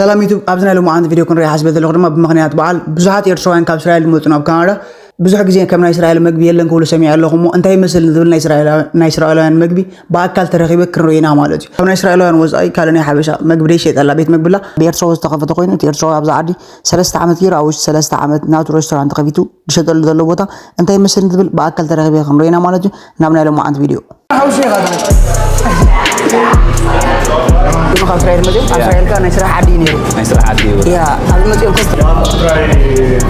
ሰላም ዩቱብ፣ ኣብዚ ናይ ሎማዓንቲ ቪድዮ ክንርኢ ሓስበ ዘለኹ ድማ ብምኽንያት በዓል ብዙሓት ኤርትራውያን ካብ እስራኤል ዝመፁ ናብ ካናዳ ብዙሕ ግዜ ከም ናይ እስራኤል መግቢ የለን ክብሉ ሰሚዐ ኣለኹ። እሞ እንታይ ይመስል ንዝብል ናይ እስራኤላውያን፣ ናይ እስራኤላውያን መግቢ ብኣካል ተረኺበ ክንርኢ ኢና ማለት እዩ። ካብ ናይ እስራኤላውያን ወፃኢ ካልእ ናይ ሓበሻ መግቢ ደይሸየጠላ ቤት መግቢ ኣላ። ብኤርትራዊ ዝተኸፈተ ኮይኑ፣ እቲ ኤርትራዊ ኣብዚ ዓዲ ሰለስተ ዓመት ገይሩ፣ ኣብ ውሽጢ ሰለስተ ዓመት ናቱ ሬስቶራንት ከፊቱ ዝሸጠሉ ዘሎ ቦታ እንታይ ይመስል ንዝብል ብኣካል ተረኺበ ክንርኢ ኢና ማለት እዩ። ናብ ናይ ሎማዓንቲ ቪድዮ። ሓውሲ ኢኻ ትብል። ካብ እስራኤል መፅዮም፣ ኣብ እስራኤል ከኣ ናይ ስራሕ ዓዲ እዩ ነይሩ። ናይ ስራሕ ዓዲ እዩ። ያ፣ ኣብ መፅዮም ከስ- Try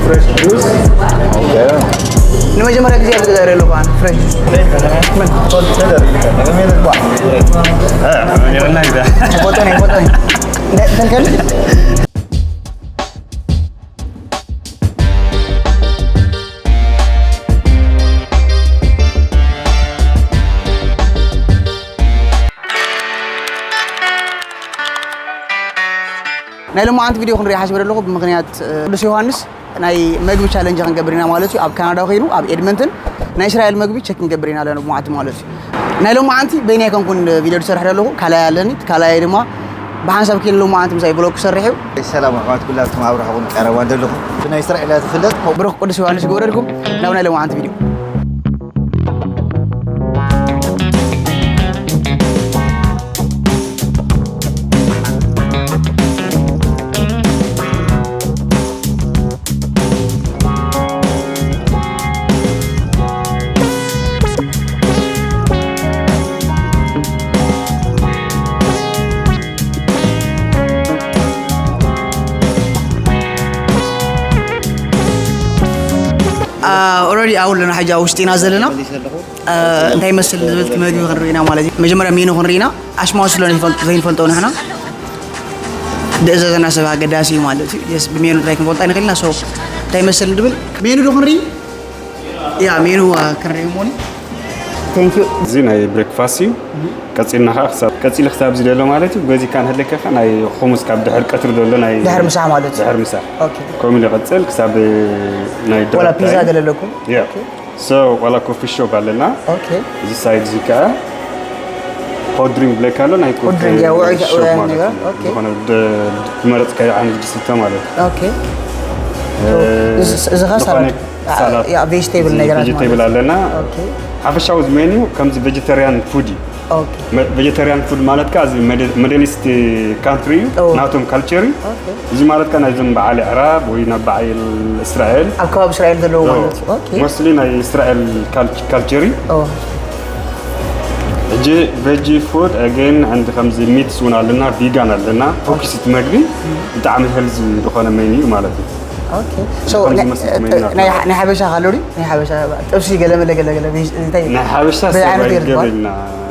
fresh juice. Okay. ንመጀመርያ ግዜ ኣብ ዝገዛእ ኣለኹ ኣነ ፍሬሽ ጁስ። መን? ፎቶ ናይ ፎቶ ናይ። እንደ- እንትን ከል- ናይ ሎማዓንቲ ቪድዮ ክንርኢ ሓሲበ ኣለኹ ብምኽንያት፣ እ፣ ቅዱስ ዮሃንስ ናይ መግቢ ቻለንጅ ክንገብር ኢና ማለት እዩ። ኣብ ካናዳ ኮይኑ ኣብ ኤድመንተን ናይ እስራኤል መግቢ ቸክ ክንገብር ኢና ለሎማዓንቲ ማለት እዩ። ናይ ሎማዓንቲ በይነይ ኣይኮንኩን ቪድዮ ዝሰርሕ ዘለኹ፣ ካልኣይ ኣለኒ። እቲ ካልኣይ ድማ ብሓንሳብ ኪን ሎማዓንቲ ምሳይ ቭሎግ ክሰርሕ እዩ። ሰላም ኣሕዋት ኩላትኩም ኣብ ርሑቕን ቀረባን ዘለኹም ብናይ እስራኤል እያ ትፍለጥ። ብሩኽ ቅዱስ ዮሃንስ ይግበረልኩም። ናብ ናይ ሎማዓንቲ ቪድዮ። ኦልሬዲ ኣብኡ ኣለና፣ ሕጂ ኣብ ውሽጢ ኢና ዘለና። እ፣ እንታይ ይመስል ዝብል እቲ መግቢ ክንርኢ ኢና ማለት እዩ። መጀመርያ ሜኑ ክንርኢ ኢና። ኣሽማው ስለ ዘይፈልጦ፣ ዘይንፈልጦ ንሕና ደእዘዘና ሰብ ኣገዳሲ እዩ ማለት እዩ። የስ፣ ብሜኑ ጥራይ ክንፈልጦ ኣይንኽእል ኢና። ሶ እንታይ ይመስል ንብል ሜኑ ዶ ክንርኢ? ያ፣ ሜኑ፣ እ፣ ክንርኢ እሞኒ። Thank you። እዚ ናይ ብሬክፋስት እዩ። ቀጺልና ኸዓ ክሳብ፣ ቀጺሉ ክሳብ እዚ ዘሎ ማለት እዩ። በዚ ካን ህለከ ኸዓ ናይ ኹሙስ ካብ ድሕር ቀትሪ ዘሎ ናይ ድሕር ምሳሕ ማለት እዩ። ድሕር ምሳሕ። ኦኬ። ከምኡ ኢሉ ይቐጽል ክሳብ ናይ ወላ ድራር ፒዛ ታይም። ዘለለኩም? ያ። ኦኬ። ሶ ዋላ ኮፊ ሾፕ ኣለና። ኦኬ። እዚ ሳይድ እዚ ከዓ ሆት ድሪንክ ብለካ ኣሎ፣ ናይ ኮፊ ድሪንክ፣ ያ፣ ውዑይ፣ ሾፕ ውዑይ ማለት ነገር። እዩ። ኦኬ። ዝኾነ ድ-፣ ዝመረጽካዮ ዓይነት ዝስተ ማለት እዩ። ኦኬ። እ፣ እዚ፣ እዚ ኸ ዝኾነ ሳላድ? ሳላድ። ያ፣ ቬጅቴብል እዚ ነገራት ቬጅቴብል ማለት እዩ። ኣለና። ኦኬ። ሓፈሻዊ እዚ ሜኑ ከምዚ ቬጀተሪያን ፉድ እዩ። ኦኬ። መ-፣ ቬጀተሪያን ፉድ ማለት ከዓ እዚ መደ-፣ መደል ኢስት ካንትሪ እዩ፣ ኦ። ናቶም ካልቸር እዩ። ኦኬ። እዚ ማለት ከዓ ናይዞም በዓል ኣዕራብ ወይ ናብ በዓል እስራኤል። ኣብ ከባቢ እስራኤል ዘለዉ ኦ። ማለት እዩ። ኦኬ። ሞስትሊ ናይ እስራኤል ካል-፣ ካልቸር እዩ። ኦ። ሕጂ ቬጂ ፉድ ኣገን ዓንዲ ከምዚ ሚትስ እውን ኣለና፣ ቪጋን ኣለና። ኦኬ። ፎኪስ እቲ መግቢ ብጣዕሚ ሄልዚ ዝኾነ ሜኑ እዩ ማለት እዩ። ኦኬ። ሶ፣ ከምዚ ናይ፣ መስል ትመይና ናይ፣ ናይ ሓበሻ ካሎ ድዩ? ናይ ሓበሻ ጥብሲ ገለ መለ ገለ ገለ ቢዝ-፣ እንታይ እዩ? ናይ ሓበሻ በይ ዓይነት ሰብኣይ ገይሩ ዝበሃል? ገበልና።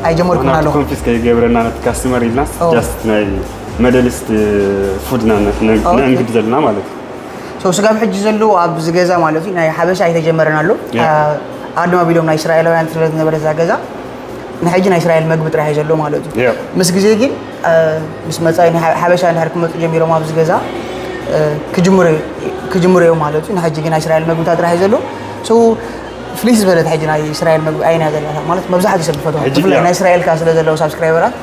ኣይጀመርኩን ምኽንያቱ ኣለኹ። ኮንፊስ ከይገብረና ነቲ ካስተመር ኢልና ኦ። ጃስት ናይ መደሊስት ፉድና ነ-፣ ነ-፣ ኦኬ። ነእንግድ ዘለና ማለት እዩ። ሶ፣ ስጋብ ሕጂ ዘለዉ ኣብዚ ገዛ ማለት እዩ ናይ ሓበሻ ኣይተጀመረን ኣሎ። ያ። ኣ-፣ ኣድማ ቢሎም ናይ እስራኤላውያን ስለ ዝነበረ እዛ ገዛ ንሕጂ ናይ እስራኤል መግቢ ጥራሕ እዩ ዘሎ ማለት እዩ። ያ። ምስ ግዜ ግን፣ እ፣ ምስ መጻኢ ናይ ሓ-፣ ሓበሻ እንድሕር ክመጹ ጀሚሮም ኣብዚ ገዛ፣ እ፣ ክጅምሩ፣ ክጅምሩ እዮም ማለት እዩ። ንሕጂ ግን ናይ እስራኤል መግብታት ጥራሕ እዩ ዘሎ። ሶ፣ ፍልይ ዝበለት ሕጂ ናይ እስራኤል መግቢ ኣየናይ እያ ዘላታ? ማለት መብዛሕትኡ ሰብ ዝፈትዋ፣ ሕጂ ብፍላይ ያ። ናይ እስራኤል ከኣ ስለ ዘለዉ ሳብስክራይበራት፣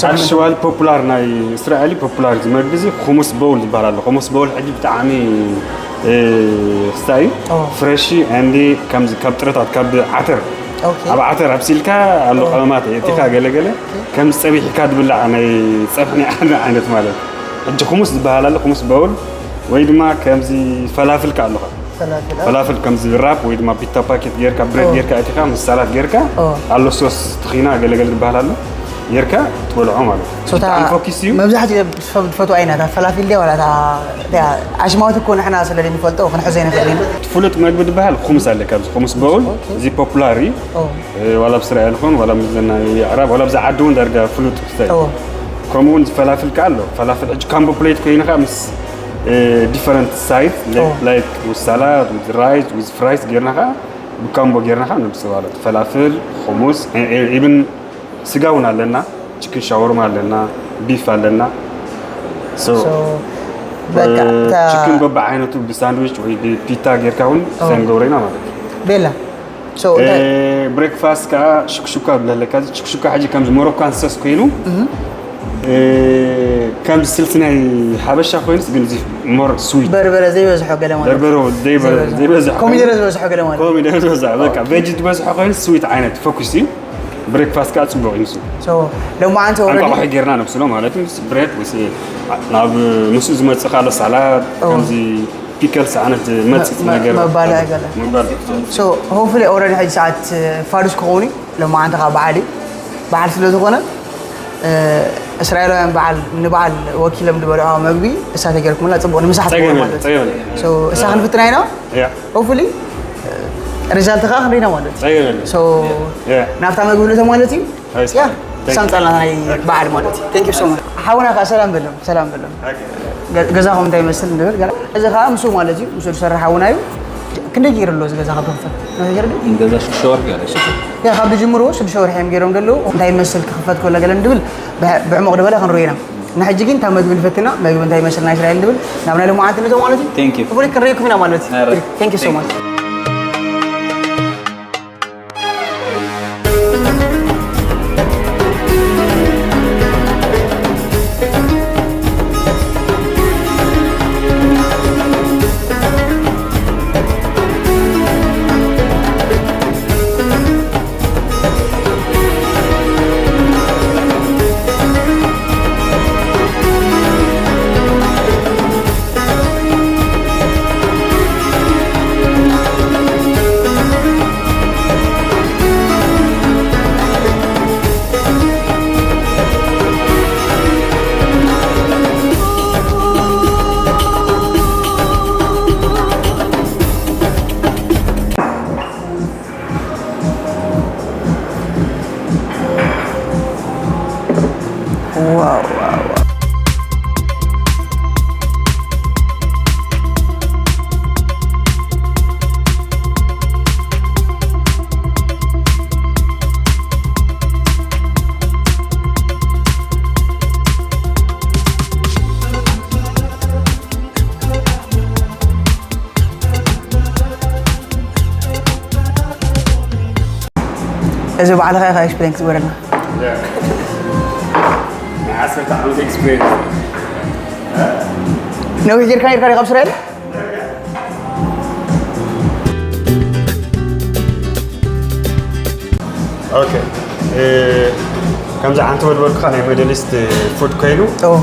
ሰብ ኣክሽዋሊ ፖፑላር ናይ እስራኤል ፖፑላር እዚ መግቢ እዚ ኹሙስ በውል ዝበሃል ኣሎ። ኹሙስ በውል ሕጂ ብጣዕሚ፣ እ፣ ክስታይ እዩ። ኦ። ፍሬሽ ኤንድ ከምዚ ካብ ጥረታት ካብ ዓተር ኦኬ። ኣብ ዓተር ኣብሲልካ ኣሎ ኦ። ቀመማት የእቲኻ ኦ። ገለገለ ኦኬ። ከም ጸቢሕካ ዝብላዕ ናይ ጸብሒ ናይ ዓድና ዓይነት ማለት። ሕጂ ኩሙስ ዝበሃል ኣሎ፣ ኩሙስ በውል ወይ ድማ ከምዚ ፈላፍል ከኣ ኣለኻ። ፈላፍል፣ አ? ፈላፍል ከምዚ ራፕ ወይ ድማ ፒታ ፓኬት ጌርካ፣ ብሬድ ኦ። ጌርካ ኣእቲኻ ምስ ሳላት ጌርካ ኦ። ኣሎ ሶስ ትኺና ገለገለ ዝበሃል ኣሎ ጌርካ ትበልዖ ማለት። ሶታ ብጣዕሚ ፎኪስ እዩ። መብዛሕትኡ ሰብ ዝፈትዋ ኣይና እታ ፈላፊል ድያ ዋላ እታ፣ እታ ኣሽማውቲ እኮ ንሕና ስለ ዘይንፈልጦ ክንሕዞ ኣይንኽእል ኢና። እቲ ፍሉጥ መግቢ ዝበሃል ኩምስ ኣለ፣ ካብዚ ኩምስ በውል ኦኬ። እዚ ፖፑላር እዩ። ኦ። እ፣ ዋላ ኣብ እስራኤል ይኹን ዋላ ኣብ ናይ ኣዕራብ ዋላ ኣብዚ ዓዲ እውን ዳርጋ ፍሉጥ ክስታይ እዩ። ኦ። ከምኡ እውን እዚ ፈላፍል ከኣ ኣሎ። ፈላፍል ሕጂ ካምቦ ፕሌት ኮይኑ ከኣ ምስ፣ እ፣ ዲፈረንት ሳይድ ለ-፣ ኦ። ላይክ ዊዝ ሳላድ፣ ዊዝ ራይስ፣ ዊዝ ፍራይስ ጌርና ከኣ ብካምቦ ጌርና ከኣ ነብስባሎ። ፈላፍል፣ ኩሙስ፣ እ፣ እ፣ ኢቭን ስጋ እውን ኣለና፣ ቺክን ሻወርማ ኣለና፣ ቢፍ ኣለና። ሶ፣ ሶ፣ በቃ፣ እ፣ እታ ቺክን በብዓይነቱ ብሳንድዊች ወይ ብፒታ ጌርካ እውን ኦ። ሰንገብረ ኢና ማለት እዩ። ቤላ፣ ሶ፣ እ፣ እንታይ ብሬክፋስት ከኣ ሽክሹካ ብለለካ፣ እዚ ሽክሹካ ሕጂ ከምዚ ሞሮካን ሰስ ኮይኑ፣ እህ። እ፣ ከምዚ ስልሲ ናይ ሓበሻ ኮይኑስ ግን እዚ ሞር ስዊት። በርበረ ዘይበዝሖ ገለ ማለት። በርበረ ዘይበ- ዘይበዝሖ። ዘይበዝሖ። ኮሚደረ ዝበዝሖ ገለ ማለት። ኮሚደረ ዝበዝሖ፣ በቃ ቬጅ ዝበዝሖ ኮይኑ ስዊት ዓይነት ፎኩስ እዩ። ብሬክፋስት ከዓ ፅቡቅ እዩ ንሱ። ሶ ሎማዓንቲ ኦልሬዲ እንቋቑሖ ጌርና ነብስሎ ማለት እዩ። ምስ ብሬድ ምስ ናብ ምስኡ ዝመፅእ ካለ ሳላድ ኦ። ከምዚ ፒከልስ ዓይነት ዝመፅእ መ- ነገር መባልዒ ገለ። መባልዒ። ሶ ሆፕፉሊ ኦልሬዲ ሕጂ ሰዓት ፋዱስ ክኸውን እዩ። ሎማዓንቲ ከዓ በዓል እዩ። በዓል ስለ ዝኾነ እስራኤላውያን በዓል ንበዓል ወኪሎም ዝበልዖ መግቢ እሳ ተገይርኩምላ ፅቡቅ ንምሳሕ ጸገም የለን፣ ማለት ጸገም የለን። ሶ እሳ ክንፍትና ኢና። ያ። ሆፕፉሊ ሪዛልት ከዓ ክንሪና ማለት እዩ። ጸገም የለን። ሶ ያ። ናብታ መግቢ ንእቶ ማለት እዩ። ያ። ሳምጻልና ናይ በዓል ማለት እዩ። Thank you so much። ሓውና ከዓ ሰላም በሎም፣ ሰላም በሎም። ገ- ገዛኹም እንታይ ይመስል ንብል ገና። እዚ ከዓ ምስኡ ማለት እዩ፣ ምስኡ ዝሰርሕ ሓውና እዩ። ክንደይ ገይሩ ኣሎ እዚ ገዛ ካብ ክኽፈት? ናይ ገርዲ? ገዛ ሽዱሽተ ወርሒ ገለ ሽዱሽተ። ያ፣ ካብ ዝጅምሩ ሽዱሽተ ወርሒ እዮም ገይሮም ዘለዉ። እንታይ ይመስል ክኽፈት ከሎ ገለ ንድብል ብዕ- ብዕሙቕ ዝበለ ክንርኢ ኢና። ንሕጂ ግን ካብ መግቢ ንፈትና፣ መግቢ እንታይ ይመስል ናይ እስራኤል ንድብል ናብ ናይ ሎማዓንቲ ንእቶ ማለት እዩ። Thank you። ብፍሉይ ክንርእየኩም ኢና ማለት እዩ። ኣረ። Thank you so much። ዋው፣ ዋው፣ ዋው። እዚ ባዕልኻ ኢኻ ኤክስፕሌን ክትግበረልና። ናይ ዓሰርተ ዓመት ኤክስፒሪየንስ። ነዊሕ ጌርካ ኔርካ ዲኻ ኣብ እስራኤል? ኦኬ። እ፣ ከምዚ ዓንተ በልበልካ ናይ ሚድል ኢስት ፉድ ኮይኑ፣ ኦ።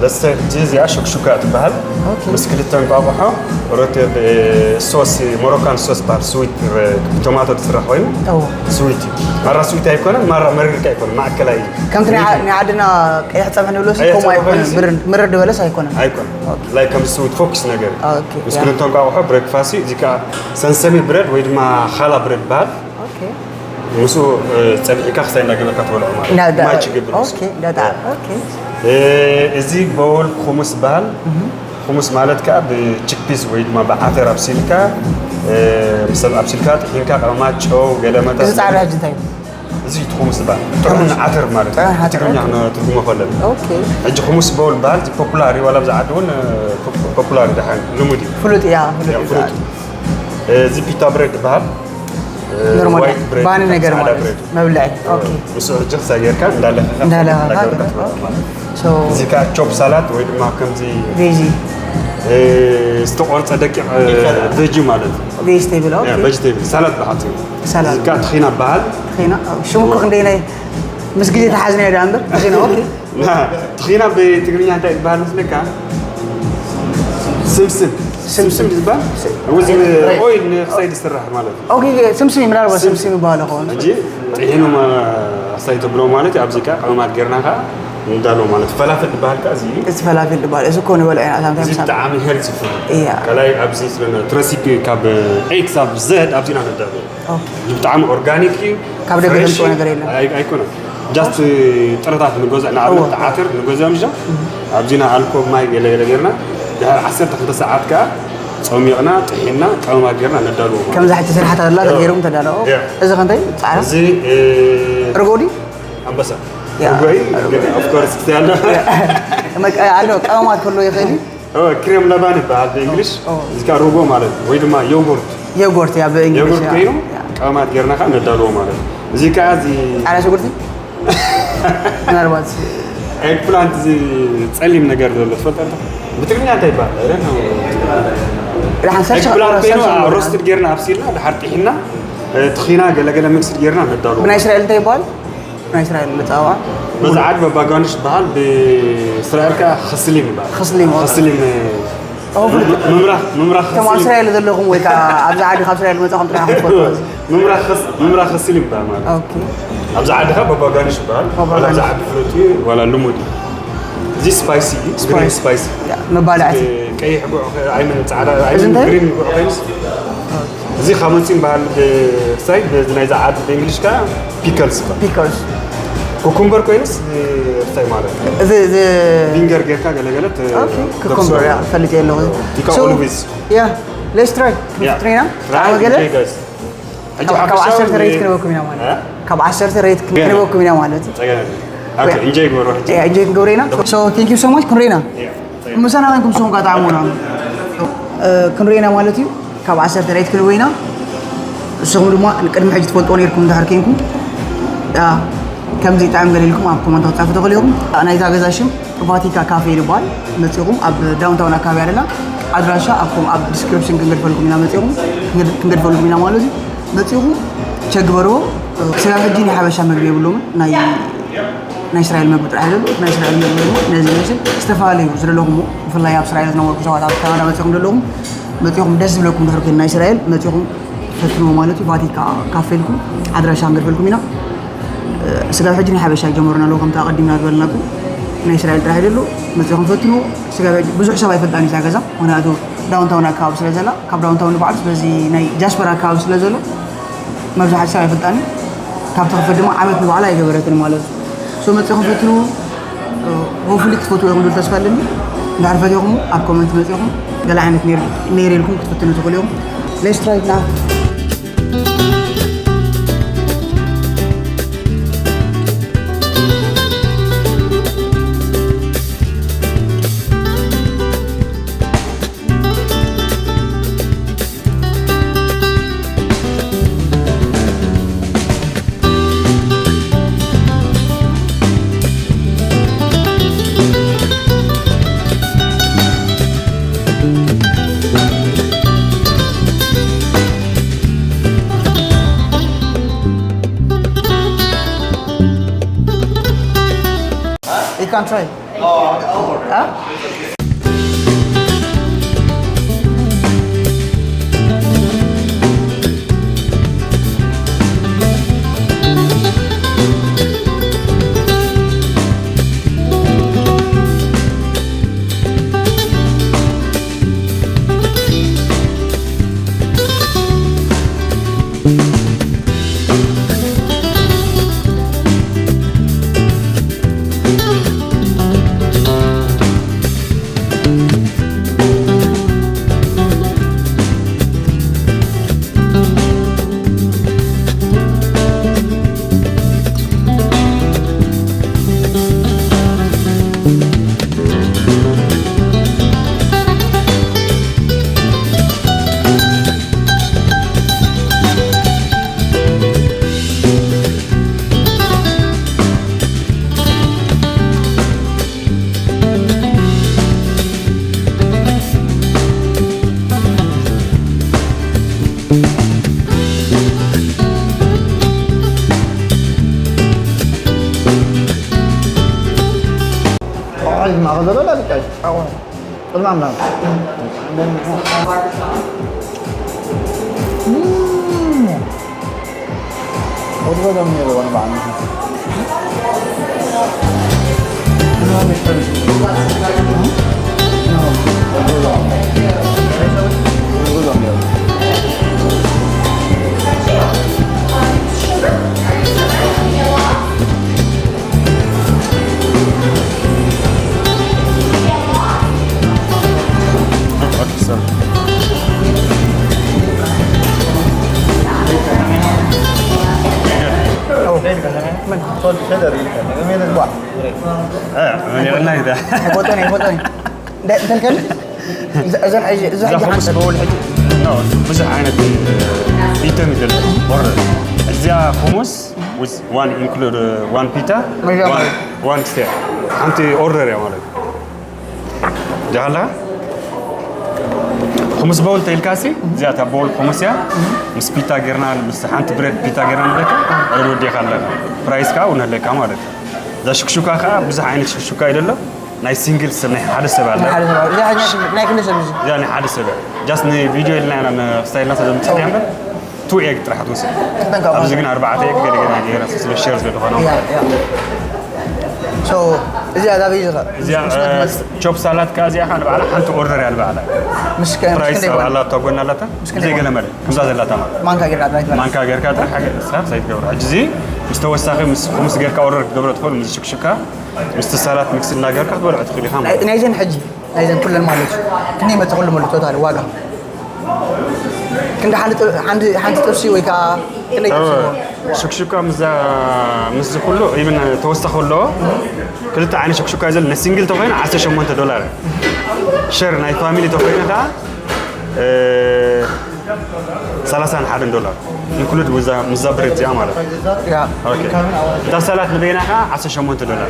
ለስተ ሕጂ እዚኣ ሹክሹካ ትበሃል። ኦኬ። ምስ ክልተ እንቋቑሖ፣ ሮቴ፣ እ፣ ሶስ፣ ሞሮካን ሶስ በሃል፣ ስዊት፣ እ፣ ብቶማቶ ዝስራሕ ኮይኑ፣ ኦ። ስዊት እዩ። ማራ ስዊት ኣይኮነን፣ ማራ መሪርካ ኣይኮነን፣ ማእከላይ እዩ። ከምቲ ናይ ዓ-፣ ናይ ዓድና ቀይሕ ጸብሒ ንብሎ ሲ ቀይሕ ከምኡ ጸብሒ ኣይኮነን፣ ኮይኑ ሲ ምርር፣ ምርር ዝበለስ ኣይኮነን። ኣይኮነን። ኦኬ። ላይ ከም ስዊት ፎክስ ነገር እዩ። ኦኬ፣ ምስ ያ። ክልተ እንቋቑሖ ብሬክፋስት እዩ። እዚ ከኣ ሰንሰሚ ብረድ ወይ ድማ ኻላ ብረድ በሃል። ኦኬ። ምስኡ፣ እ፣ ጸብሒካ ክሳይ እንዳገበርካ ትበልዖ ማለት እዩ። እንዳ-፣ ማች ይገብር ምስኡ። ኦኬ፣ እንዳጣ-፣ እ። ኦኬ። እ፣ እዚ ቦል ኩሙስ በሃል። እህ። ኩሙስ ማለት ከኣ ብቺክፒስ ወይ ድማ ብዓተር ኣብሲልካ፣ እ፣ ምስ ኣብሲልካ ጥሒንካ ቀመማት፣ ጨው፣ ገለ መጠን እዚ ጻዕዳ ሕጂ እንታይ እዩ? እዚ እቲ ኩሙስ በሃል። ጥዑም ዓተር ማለት እዩ። ጥዑም ዓተር፣ ትግርኛ ኦኬ። ክንትርጉሞ ከለና። ኦኬ። ሕጂ ኩሙስ ቦል በሃል፣ እዚ ፖፑላር እዩ፣ ዋላ ኣብዚ ዓዲ እውን፣ እ፣ ፖ-፣ ፖፑላር እዩ፣ ደሓን ልሙድ እዩ። ፍሉጥ እያ፣ ፍሉጥ ያ፣ እዩ። ፍሉጥ። እዚ ፒታ ብሬድ ይበሃል። ኖርማል ዋይት ብሬድ ባኒ ይበሃል፣ ነገር ጻዕዳ ማለት ብሬድ። መብልዒ። ኦኬ። ምስኡ ሕጂ ክሳይ ጌርካ እንዳለኸኻ እንዳለኸኻ እንዳገበርካ ገበርካ። ትበልዖ ማለት። ሶ እዚ ከኣ ቾፕ ሳላት ወይ ድማ ከምዚ ቬጂ። እ፣ ዝተቖርጸ ደቂቕ፣ እ፣ ቬጂ ማለት እዩ። ቬጅቴብል፣ ኦኬ። ያ፣ ቬጅቴብል፣ ሳላት ብሓጺሩ። ሳላት። እዚ ከኣ ትኺና ይበሃል። ትኺና፣ ሽሙ እኮ ክንደይ ናይ ምስ ግዜ ተሓዝናዮ ደኣ እምበር፣ ትኺና፣ ኦኬ። ና፣ ትኺና ብትግርኛ እንታይ ይበሃል መስለካ? ስምስም። ስምስም። ስምስም ዝበሃል? እዚ ኦይል ንክሳይ ዝስራሕ ማለት እዩ። ኦኬ፣ ስምስም ምናልባት ስምስም። ስምስም ይበሃል ይኸውን። ሕጂ ጥሒኑ ማ-፣ ክሳይ ተብሎ ማለት እዩ። ኣብዚ ከኣ ቀመማት ጌርና ከኣ ንዳሎ ማለት እዩ። ፈላፍል ዝበሃል ከኣ እዚ እዩ። እዚ ፈላፍል ዝበሃል፣ እዚ እኮ ንበልዖ ኢና፣ እዛ እንታይ እዚ ምሳሌ? ብጣዕሚ ሄልዚ ፉድ እዩ። እያ። ካልኣይ ኣብዚ ስለ እቲ ረሲፒ ካብ ኤ ክሳብ ዘድ ኣብዚ ኢና ነዳሎ። ኦኬ። ብጣዕሚ ኦርጋኒክ እዩ። ካብ ደገ ፍሬሽ ተምፅኦ እዩ። ነገር የለን። ኣይ-፣ ኣይኮነን። ጃስት ጥረታት ንገዝእ፣ ንኣብነት እወ። ዓተር ንገዝኦም እዞም። እህ። ኣብዚና ኣልኮል ማይ ገለ ገለ ጌርና፣ ድሕሪ ዓሰርተ ክልተ ሰዓት ከኣ ጸሚቕና፣ ጥሒንና፣ ቀመማት ጌርና ነዳልዎ ማለት ከምዛ እዩ። ሕጂ ስራሕታ ዘላ እወ። ተገይሮም ተዳለዎ። እያ። እዚ ከ እንታይ? ጻዕዳ? እዚ፣ እ፣ ርጎዲ? ኣንበሳ። ያ። ርጎ እዩ፣ ርጎ። ግን ኦፍ ኮርስ ክስቲ ኣሎ። ያ። መቀ-፣ ኣሎ፣ ቀመማት ከሎ ይኽእል እዩ። ኦ፣ ክሬም ለባን ይበሃል ብእንግሊሽ። ኦ። እዚ ከኣ ሩጎ ማለት እዩ፣ ወይ ድማ ዮጉርት። ዮጉርት፣ ያ፣ ብእንግሊሽ፣ ዮጉርት ያ። ኮይኑ ያ። ቀመማት ጌርና ከኣ ነዳልዎ ማለት እዩ። እዚ ከኣ እዚ ጻዕዳ ሽጉርቲ? ምናልባት ኤግፕላንት፣ እዚ ጸሊም ነገር ዘሎ ትፈልጥ ኣለኻ? ብትግርኛ እንታይ ይበሃል? I don't know። ደሓን ሰርች ኤግፕላንት ኮይኑ ሰርች ሮስትድ ጌርና ኣብሲልና ድሓር ጢሒና፣ ትኺና ገለገለ ሚክስድ ጌርና ነዳሉ። ብናይ እስራኤል እንታይ ይበሃል? ናይ እስራኤል መጻዋ በዛ ዓድ በባጋኑሽ ይበሃል፣ ብእስራኤል ከኣ ኸስሊም ይበሃል። ኸስሊም፣ ኦኬ። ኸስሊም ምምራኽ ምምራኽ እቶም ኣብ እስራኤል ዘለኹም ወይ ከዓ ኣብዚ ዓዲ ካብ እስራኤል መጻኹም ጥራሕ ክትፈልጡ። ምምራኽ ኸስ- ምምራኽ ኸስሊም ይበሃል ማለት። ኦኬ። ኣብዚ ዓዲ ከኣ በባጋኑሽ ይበሃል። በባጋኑሽ። ዋላ ኣብዚ ዓዲ ፍሉጥ እዩ፣ ዋላ ልሙድ እዩ። እዚ ስፓይሲ እዩ፣ ግሪን ስፓይሲ። ስፓይሲ። ያ፣ መባልዕቲ። ቀይሕ ጉዕ ከ- ኣይመን ጻዕዳ እዚ ኣይመን እንታይ? ግሪን ጉዕ ኮይኑስ እዚ ካብ መጺን በሃል ብሳይ በዚ ናይዛ ዓዲ ብእንግሊሽ ከኣ ፒከልስ ይበሃል። ፒከልስ። ኩኩምበር ኮይኑስ እንታይ ማለት እዩ? እዚ እዚ ቪንገር ጌርካ ገለገለ ት- ኦኬ። ተብስሎ። ኩኩምበር ያ ፈልጥ ኣለኹ። You can So, always yeah, let's try. Yeah. ትሪና? Try, ገለ? Enjoy, guys። ሕጂ ካብ ሓፈሻዊ ዓሰርተ ሬት ን- ክንበኩም ኢና ማለት እ? ካብ ዓሰርተ ሬት ክንበኩም ኢና ማለት እዩ። ጸገም የለን። ኦኬ፣ Yeah. ኢንጆይ ግበሩ ሕጂ። Yeah, ኢንጆይ ክንገብሮ ኢና። So, thank you so much። ክንሪና Yeah. ምሳና ኮይንኩም ንስኹም ከኣ ጣዕሙና። እ፣ ክንሪና ማለት እዩ። ካብ ዓሰርተ ሬት ክንበ ኢና። ንስኹም ድማ ቅድሚ ሕጂ ትፈልጥዎ ነርኩም እንድሕር ኮንኩም፣ ያ፣ ከምዚ ይጥዕም ገለ ኢልኩም ኣብ ኮመንት ክትጻፉ ትኽእሉ ኢኹም። ናይዛ ገዛ ሽም ቫቲካ ካፌ ይበሃል። መጺኹም ኣብ ዳውንታውን ኣካባቢ ኣለና። ኣድራሻ ኣብኩም ኣብ ዲስክሪፕሽን ክንገድፈልኩም ኢና። መጺኹም ክንገድፈልኩም ኢና ማለት እዩ። መጺኹም ቸክ ግበርዎ። ክሳብ ሕጂ ናይ ሓበሻ መግቢ የብሎምን። ናይ ናይ እስራኤል መግቢ ጥራሕ ይደሉ። ናይ እስራኤል መግቢ ድማ ነዚ ይመስል። ዝተፈላለዩ ዝደለኹም፣ ብፍላይ ኣብ እስራኤል ዝነበርኩ ሰባት፣ ኣብ ካናዳ መጺኹም ዘለኹም፣ መጺኹም ደስ ዝብለኩም ድሕሪ ኮይኑ ናይ እስራኤል መጺኹም ፈትንዎ ማለት እዩ። ቫቲካ ካፌ ኢልኩም ኣድራሻ ክንገድፈልኩም ኢና። ስጋብ ሕጂ ናይ ሓበሻ ይጀመሩና ኣለዉ፣ ከምቲ ኣቐዲምና ዝበልናኩም። ናይ እስራኤል ጥራሕ ይደሉ። መጺኹም ፈትንዎ። ስጋብ ሕጂ ብዙሕ ሰብ ኣይፈልጣን እዩ እዛ ገዛ፣ ምኽንያቱ ዳውንታውን ኣካባቢ ስለ ዘላ፣ ካብ ዳውንታውን ንባዕሉ ስለዚ ናይ ጃስፐር ኣካባቢ ስለ ዘሎ መብዛሕትኡ ሰብ ኣይፈልጣን እዩ። ካብ ተኸፈት ድማ ዓመት ንባዕላ ኣይገበረትን ማለት እዩ። So መጺኹም ፈትንዎ። ሆፕፉሊ ክትፈትዎ ኢኹም ዝብል ተስፋ ኣለኒ። እንድሕር ፈቲኹም ኣብ ኮመንት መጺኹም ገለ ዓይነት ነይር- ነይረ ኢልኩም ክትፍትኑ ትኽእሉ ኢኹም። Let's try it now. You can try. Huh? ብዙሕ ዓይነት ኢተም እዩ ዘሎ። እዚኣ ኩሙስ One include, uh, one pita, መጀመርያ። One steak. ሓንቲ ኦርደር እያ ማለት እዩ። ጃሃላ? ኹምስ በውል ተልካሲ እዚኣ እታ በውል ኹምስ እያ። ምስ ፒታ ጌርና፣ ምስ ሓንቲ ብሬድ ፒታ ጌርና ንበካ። ዕርብ ወዲኻ ኣለካ። ፕራይስ ከዓ እውን ኣለካ ማለት እዩ። እዛ ሽክሹካ ከዓ ብዙሕ ዓይነት ሽክሹካ እዩ ዘሎ። ናይ ሲንግል ሰብ፣ ናይ ሓደ ሰብ ኣለ። ሓደ ሰብ፣ እዚኣ ሕጂ ናይ ክንደይ ሰብ እዩ? እዚኣ ናይ ሓደ ሰብ እያ። ጃስት ንቪድዮ ኢልና ኢና ንስታይልና ስለምፅእ እያ እምበር፣ ቱ ኤግ ጥራሕ ትወስድ። ትጠንቀቕ። ኣብዚ ግን ኣርባዕተ ኤግ ገለገለ ገይራ ስለ ሸር ስለዝኾነ። ያ፣ ያ። ሶ፣ እዚኣ ዳበይ ዝኸ? እዚኣ እ፣ ቾፕ ሳላት ከኣ እዚኣ ከኣ ንባዕላ ሓንቲ ኦርደር እያ ንባዕላ። ምስ ከ-፣ ምስ ፕራይስ ክንደይ ኣብ ይኾን? ኣላ እታ ጎና ኣላታ ምስ ክንደይ ብዘይ ይኾን? ገለ ማለት ከምዛ ዘላታ ማለት። ማንካ ጌርካ ጥራይ ትበልዕ። ማንካ ጌርካ ጥራሕ ሓገ እስኻ ሳይት ገብሮ። ሕጂ እዚ ምስ ተወሳኺ ምስ ምስ ጌርካ ኦርደር ክትገብሮ ትኽእል፣ ምስ ሽክሽካ፣ ምስቲ ሳላት ሚክስ እናገርካ ክትበልዖ ትኽእል ኢኻ ማለት። ናይ-፣ ናይዘን ሕጂ፣ ናይዘን ኩለን ማለት እዩ። ክንደይ መጽእ ኩሉ ሙሉ ቶታል ዋጋ? ክንዲ ሓንቲ ጥ-፣ ሓንቲ፣ ሓንቲ ጥብሲ ወይ ከዓ ክንደይ ጥብሲ ይኸውን? ሽክሽካ ምስዛ፣ ምስዚ ኩሉ ኢብን ተወሳኺ ኣለዎ። ክልተ ዓይነት ሽክሽካ እዩ ዘሎ። ንሲንግል ተኾይኑ ዓሰርተ ሸሞንተ ዶላር። ሸር ናይ ፋሚሊ ተኾይኑ ከዓ፣ እ፣ ሰላሳን ሓደን ዶላር። ኢንክሉድ ምስዛ፣ ምስዛ ብሬድ እዚኣ ማለት እዩ። ያ። ኦኬ። እታ ሳላት ንበይና ከዓ ዓሰርተ ሸሞንተ ዶላር።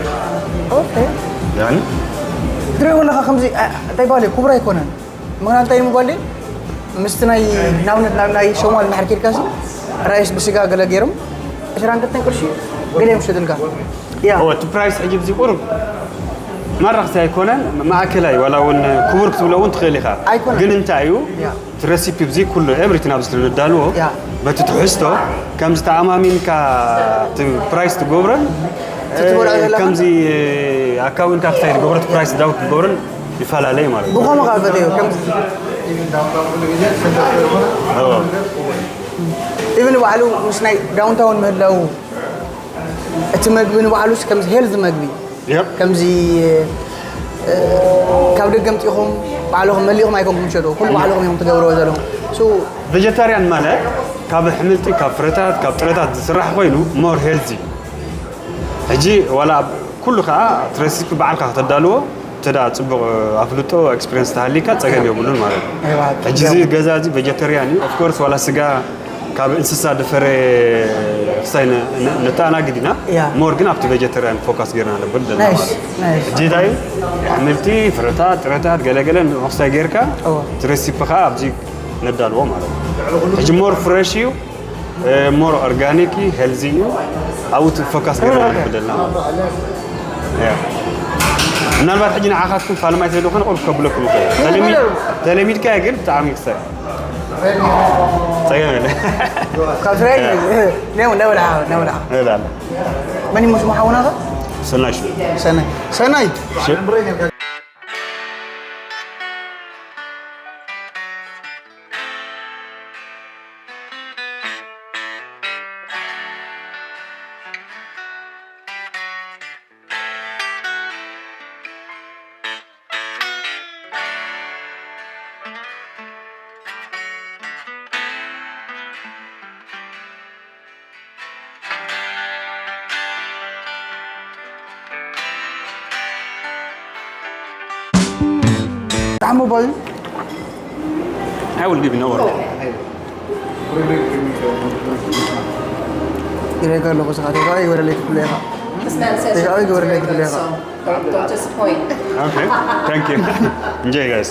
ኦኬ። ያኒ? ትሪኦ ኣለኻ ከምዚ፣ አ፣ እንታይ በሃሊ ክቡር ኣይኮነን። ምኽንያቱ እንታይ እዩ ምባል ምስቲ ናይ፣ ንኣብነት ናብ ናይ ሶማል እንድሕር ኬድካሲ ራይስ ብስጋ ገለ ገይሮም ዕስራን ክልተን ቅርሺ ገለ እዮም ዝሸጥልካ። ያ። እወ፣ እቲ ፕራይስ ሕጂ ብዚ ቁሩብ መራኽሲ ኣይኮነን፣ ማእከላይ ዋላ እውን ክቡር ክትብሎ እውን ትኽእል ኢኻ። ኣይኮነን። ግን እንታይ እዩ? ያ። እቲ ረሲፒ ብዚ ኩሉ ኤቭሪቲን ኣብዚ ስለ ነዳልዎ፣ ያ። በቲ ትሕዝቶ ከምዚ ተኣማሚንካ እቲ ፕራይስ ትገብሮን፣ እቲ ትበልዖ ዘለኻ? ከምዚ ኣካውንታ ክሳይ ትገብሮ፣ እቲ ፕራይስ ዳውት ትገብሮን ይፈላለ እዩ ማለት እዩ። ብኸምኡ ከዓ ፈትዮ፣ ከምዚ እወ። ኢቭን ባዕሉ ምስ ናይ ዳውንታውን ምህላው እቲ መግቢ ንባዕሉስ ከምዚ ሄልዝ መግቢ የፕ። ከምዚ፣ እ፣ ካብ ደገ ምፂኹም ባዕልኹም መሊኹም ኣይኮንኩም ትሸጡ፣ ኩሉ ባዕልኹም እዮም ትገብርዎ ዘለኹም። ሶ ቬጀታርያን ማለት ካብ ኣሕምልቲ፣ ካብ ፍረታት፣ ካብ ጥረታት ዝስራሕ ኮይኑ ሞር ሄልዚ። ሕጂ ዋላ ኣብ ኩሉ ከዓ እቲ ረሲፒ ባዕልካ ከተዳልዎ፣ እንተ ደኣ ፅቡቕ ኣፍልጦ ኤክስፒሪየንስ ተሃሊካ ፀገም የብሉን ማለት እዩ። ኣይዋ፣ ሕጂ እዚ ገዛ እዚ ቬጀተርያን እዩ። ኦፍኮርስ ዋላ ስጋ ካብ እንስሳ ድፈረ ክሳይ ነ- ነ- ነተኣናግድ ኢና። ያ። ሞር ግን ኣብቲ ቬጀተርያን ፎካስ ጌርና ነብል ዘለና ናይስ፣ ማለት እዩ። ናይስ። ሕጂ እንታይ ኣሕምልቲ፣ ፍረታት፣ ጥረታት ገለገለ ንዕኡ ክሳይ ጌርካ እወ። እቲ ረሲፒ ከዓ ኣብዚ ነዳልዎ ማለት እዩ። ሕጂ ሞር ፍሬሽ እዩ፣ እ፣ ሞር ኦርጋኒክ እዩ፣ ሄልዚ እዩ። ኣብኡ እቲ ፎካስ ጌርና ነብል ዘለና ማለት እዩ። ያ። ምናልባት ሕጂ ንዓኻትኩም ፋልማይ ስለ ዝኾነ ቁሩብ ከብለኩም ይኽእል። ተለሚ-፣ ተለሚድካዮ ግን ብጣዕሚ ክሳይ ጸገም የለ። ካብ ስራይ ነው ነው ለብላ ነው ለብላ እላለ። መን ይመስሉ ሓውናኻ? ሰናይ ሽሙ። ሰናይ ሰናይ ሽም? ጣዕሙ ባዩ I will give you no work. ይረጋ ኣለኹ ስኻ ተጋ ይወረለይ ክፍለ ኢኻ This man says They your are food's going very to good, be so don't, don't disappoint. Okay, thank you. Enjoy, guys.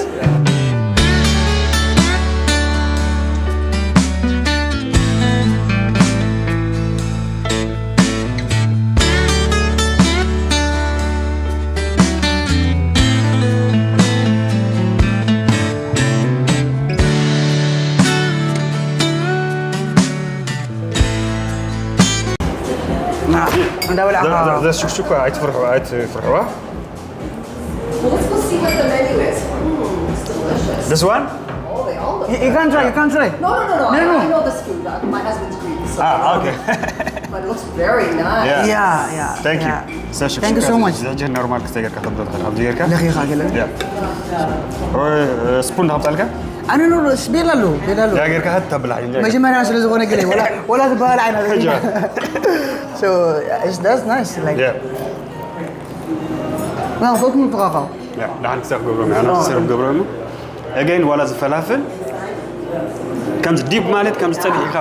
እንዳበላዕኻ ሽክሽኳ ኣይትፍርሑ፣ ኣይትፍርሕዋ። Well, let's go see what the menu is. Mm, it's delicious. This one? Oh, they all look. You can try, you can try. No, no, no, no. No, no. I know this food. Uh, My husband's Greek, so Ah, okay. But it looks very nice. Yeah. Yeah, yeah. Thank you. Yeah. So, Thank you so much. General market ተገርካ ተብሎ ኣብዚ ጌርካ? ለኺኻ ገለ Yeah. Or uh, spoon ሃብጣልካ? ኣነ ኖ ስቤላ ኣሎ ቤላ ኣሎ ያ ጌርካ ሃት ተብላ። መጀመርያ ስለ ዝኾነ ገለ ወላ ወላ ዝበሃል ዓይና ሕጂ። So it's that's nice like Yeah. ና ፎት ምጥቃቃው Yeah. ደሓን ክሳብ ገብሮም ያና ክሰርብ ገብሮም። Again ዋላ ዝፈላፍል ከምዚ ዲፕ ማለት ከምዚ ጸኒሕካ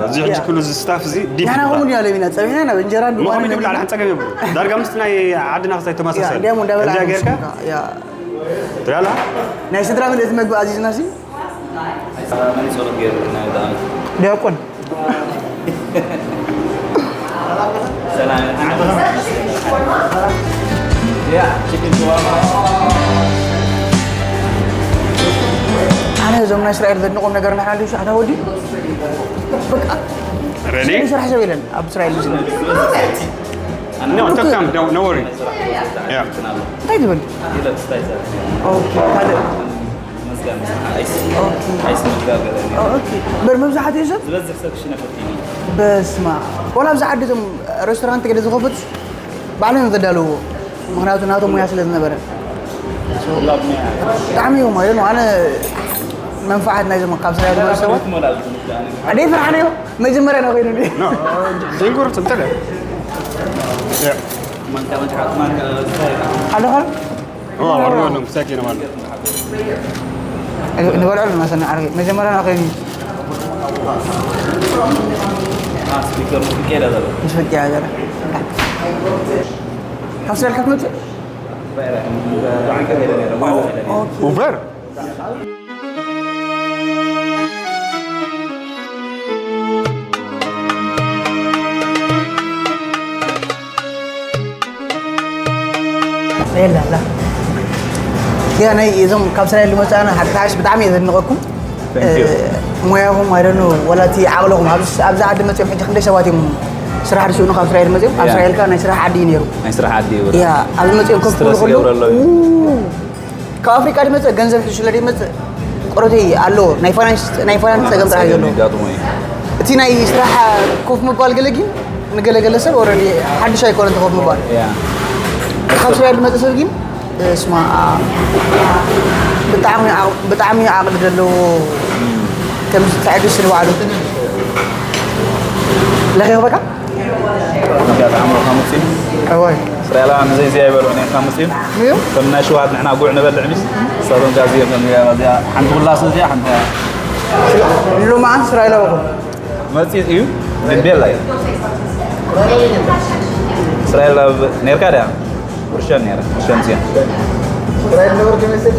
እዚ ሕጂ ኩሉ እዚ ስታፍ እዚ ዲፕ ንሕና ይበሃል። ከምኡ ኢና ለሚና ጸኒሕና ናብ እንጀራ እንዲ እሞ ከመይ ትብል ኣነ ሓንቲ ጸገም የብሉ። ዳርጋ ምስቲ ናይ ዓድና ክሳይ ተመሳሰል። እንዲያም እንዳበላ ከምዚ ጌርካ? ያ። ትሪኣላ? ናይ ስድራ ቤት መግቢ ኣዚዝና ሲ? መን ጸሎት ገይሩ ናይ ዳን? ዲያቆን። ሰላም። ኣነ እዞም ናይ እስራኤል ዘድንቖም ነገር ንሓና ልዩ ኣታ ወዲ በቃ Ready? ስራሕ ሰብ የለን ኣብ እስራኤል። No, don't come, don't, no worry. Yeah. እንታይ ትብል? ኦኬ፣ ካልእ። ኦኬ። በር መብዛሕትኡ ሰብ ዝበዝሕ ሰብ ክሽነ ፈቲኒ። በስማ። ወላ ኣብዚ ዓዲ እዞም ሬስቶራንት ገለ ዝኸፈቱ ባዕሎም እዮም ዘዳለውዎ። ምኽንያቱ ናቶም ሙያ ስለ ዝነበረ። ብጣዕሚ እዩ ማለት ነው። ኣነ መንፋዓት ናይዞም ካብ ስራሕ ዝመፁ ሰባት ኣደይ ፍርሓን እዮም። መጀመርያ ነው ኮይኑ። No, ጀንጎር ትንተለ። ኣለኻ? ንበልዐሉ መሰና ዓርኪ መጀመርያ ናኸይኒ ምስ ፈቂያ ገለ ካብ ስራልካ ትመፅእ ኡበር የላ ኣላ ያ ናይ እዞም ካብ እስራኤል ዝመፅኣና ሓድሓሽ ብጣዕሚ እየ ዘድንቐኩም። ሞያኹም ኣይደኑ ወላ እቲ ዓቕልኹም ኣብዚ ዓዲ መፅኦም ሕጂ ክንደይ ሰባት እዮም ስራሕ ዝስእኑ ካብ እስራኤል መፅኦም ኣብ እስራኤል ከኣ ናይ ስራሕ ዓዲ እዩ ነይሩ። ናይ ስራሕ ዓዲ እዩ። ያ ኣብዚ መፅኦም ከፍ ክብሉ ከለዉ ካብ ኣፍሪቃ ዝመፅእ ገንዘብ ሒዙ ስለ ዝመፅእ ቆረተይ ኣለዎ ናይ ፋይናንስ ናይ ፋይናንስ ፀገም ጥራሕ እዩ ዘለዎ። እቲ ናይ ስራሕ ኮፍ ምባል ገለ ግን ንገለገለ ሰብ ኦረዲ ሓድሽ ኣይኮነን ተኾፍ ምባል ካብ ስራኤል ዝመፀ ሰብ ግን ስማ ብጣዕሚ ዓቕ- ብጣዕሚ ዓቕሊ ዘለዎ ከምዚ ትዕግስቲ ንባዕሉ ለኺኽበካ እዚኣ ተዓምሮ ካሙፂ እዋይ እስራኤላውያን ዘይ እዚኣ ይበልዑ ነን ካሙፂ እዩ ከም ናይ ሽዋት ንሕና ጉዕ ንበልዕ ሚስ ንሳቶም ጋር እዚኦም ከም እዚኣ እዚኣ ሓንቲ ኩላስ እዚኣ ሓንቲ ሎማዓንቲ እስራኤላዊ ኹም መፂፅ እዩ ግን ቤላ እዩ እስራኤል ኣብ ነርካ ድያ ርሸን ነረ ርሸን እዚኣ እስራኤል ነበርክ ይመስል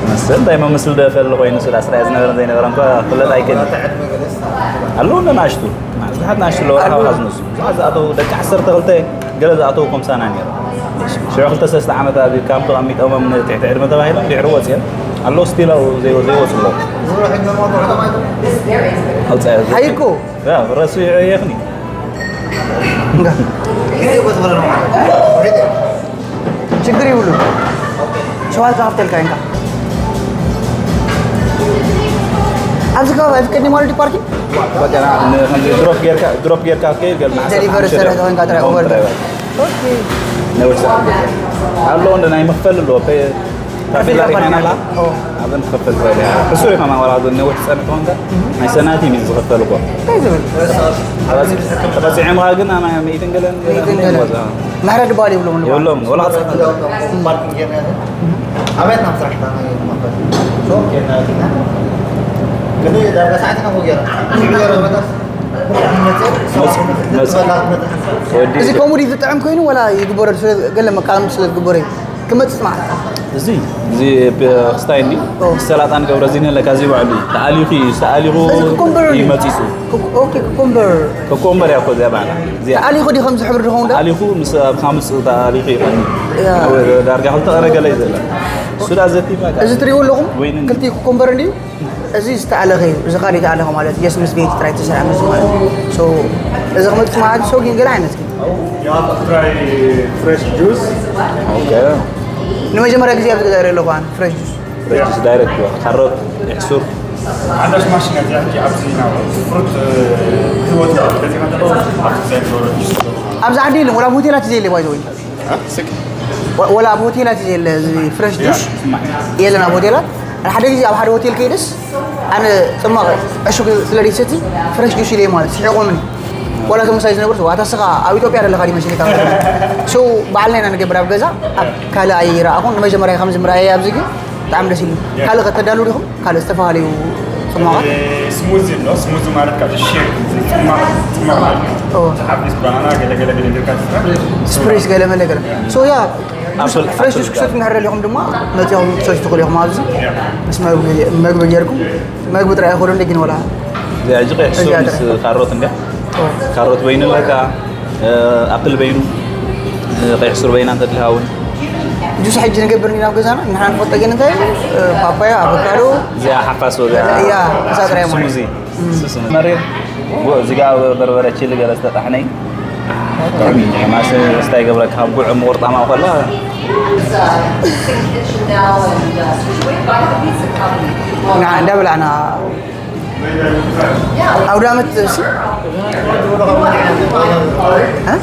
መስል እንታይ መምስል ደፈል ኮይኑ ስለ እስራኤል ዝነበረ ዘይነበረ እንኳ ክፍለጥ ኣይክእል ኣለዉ ንናሽቱ ብዙሓት ናሽቱ ኣለዉ ረሃባ ዝነሱ ብዙሓት ዝኣተዉ ደቂ ዓሰርተ ክልተ ገለ ዝኣተዉ ኮምሳና ነይሩ ሽዑ ክልተ ሰለስተ ዓመት ኣብ ካምፕ ተቐሚጦሞም ንትሕቲ ዕድመ ተባሂሎም ድሕሪ ወፅኦም ኣለዉ ስቲል ኣብኡ ዘይወፁ ኣለዉ ኣውፃዮ ሓይኮ ረሲዑ የኽኒ ችግር ይብሉ ሸዋት ካፍተልካ ኢንካ ኣብዚ ከባቢ ኣይፍቀድኒ ማለት ፓርኪ ድሮፕ ጌርካ ክትከይድ ገል ደሊቨሪ ዝሰርሕ ተኮይንካ ጥራይ ኦቨር ነብር ኣሎ እንደ ናይ መክፈል ኣሎ ታቤላ ሪናላ ኣብን ትኸፈል ኮይነ እሱ ሪኻ ማወራ ነወት ጸንት ሆንካ ናይ ሰናቲ ምን ዝኸፈል እኮ እንታይ ዝብል ተበጺዕምኻ ግን ኣና ሚእትን ገለን ምሕረት ድባል ይብሎም የብሎም ወላ ፓርኪንግ ጌርና ኣብያትና ስራሕታ መክፈል ሶ ጌርና ዲና ግን ዳርጋ ሰዓትና ኮ ጌርና ጌረ መጣስ እዚ ኮሙዲ ዝጥዕም ኮይኑ ወላ ይግበረሉ ገለ መቃም ስለ ዝግበረ እዩ ክመፅእ ማለት እዚ እዚ ክስታይ እንዲ ሰላጣ ንገብረ እዚ ንለካ እዚ ባዕሉ ተኣሊኹ እዩ ተኣሊኹ እዚ ክኮምበር እዩ። ይመፂሱ ኮኮምበር ኮኮምበር እያ እኮ እዚኣ ባዕላ እዚኣ ተኣሊኹ ድዩ ከምዚ ሕብሪ ድኸውን ዶ ተኣሊኹ ምስ ኣብ ካምፅ ተኣሊኹ ይቐኒ ያ። ዳርጋ ክልተ ቀረ ገለ እዩ ዘላ እሱ ዳ ዘቲማ እዚ ትሪእዎ ኣለኹም ወይኒ ክልቲ ኮኮምበር እንድዩ እዚ ዝተኣለኸ እዩ እዚ ካሊእ ተኣለኸ ማለት የስ ምስ ቤት ጥራይ ተሰራ ምስ ማለት ሶ እዚ ክመፅእ ማለት ሰው ግን ገለ ዓይነት ግን You have to try fresh juice. Okay. ንመጀመርያ ግዜ ኣብዚ ገዛ ርኢ ኣለኹ ኣነ ፍሬሽ ጁስ Fresh juice direct ካሮት ሕሱር ሓዳሽ ማሽን እያ እዚኣ ሕጂ ኣብዚ ናብ ፍሩት ህይወት ገዚእና ኣለኹ ኣብቲ ዘይ ጁስ ኣብዚ ዓዲ የለን ወላ ኣብ ሆቴላት ዘየለ ባይዘወይ ወላ ኣብ ሆቴላት ዘየለ እዚ ፍረሽ ጁስ የለን ኣብ ሆቴላት ሓደ ግዜ ኣብ ሓደ ሆቴል ከይደስ ኣነ ፅማቕ ዕሹግ ስለ ደይሰቲ ፍረሽ ጁስ ኢለ ማለት ስሒቆምኒ ወላ እቶም ምሳይ ዝነበሩ ኣታ ስኻ ኣብ ኢትዮጵያ ዘለኻ ዲመስለካ ሶ በዓልና ኢና ንገብር ኣብ ገዛ ኣብ ካልእ ኣይረኣኹን ንመጀመርያ ከምዚ ምርኣየ ኣብዚ ግን ብጣዕሚ ደስ ኢሉ ካልእ ከተዳሉ ዲኹም ካልእ ዝተፈላለዩ ስሙዚ ኣሎ። ስሙዚ ማለት ካብ ሼክ ጽማቕ ጽማቕ ማለት እዩ። ሓፊስ ባናና ገለ ገለ ገለ ጌርካ ትስራሕ። ስፕሪስ ገለ መለ ገለ። ሶ ያ ፍሬሽ ጁስ ክትሰትዩ እንድሕር ደሊኹም ድማ መጺኹም ክትሰትዩ ትኽእሉ ኢኹም። ኣብዚ ምስ መግቢ ጌርኩም መግቢ ጥራይ ኣይኮነን ግን ወላ እዚኣ ሕጂ ቀይሕ ሱር ምስ ካሮት እንድያ። ካሮት በይኑ ኣለካ፣ ኣፕል በይኑ፣ ቀይሕ ሱር በይና እንተድልሃውን ጁስ ሕጂ ንገብር ኢና ኣብ ገዛና። ንሓን ንፈልጦ ግን እንታይ እዩ? ፓፓያ፣ ኣቮካዶ። እዚኣ ሓፋሶ እዚኣ እያ፣ እዛ ጥራይ ማለት ስሙዚ። ስሙዚ መሪር። እዚጋ በርበረ ቺሊ ገለ ዝተጣሕነ እዩ። ጥዑም እዩ። ማስ ስታይ ገብረካ ካብ ጉዕ ምቑርጣማ ከላ ንዓ እንዳበላዕና ኣውደ ዓመት ሲ እ?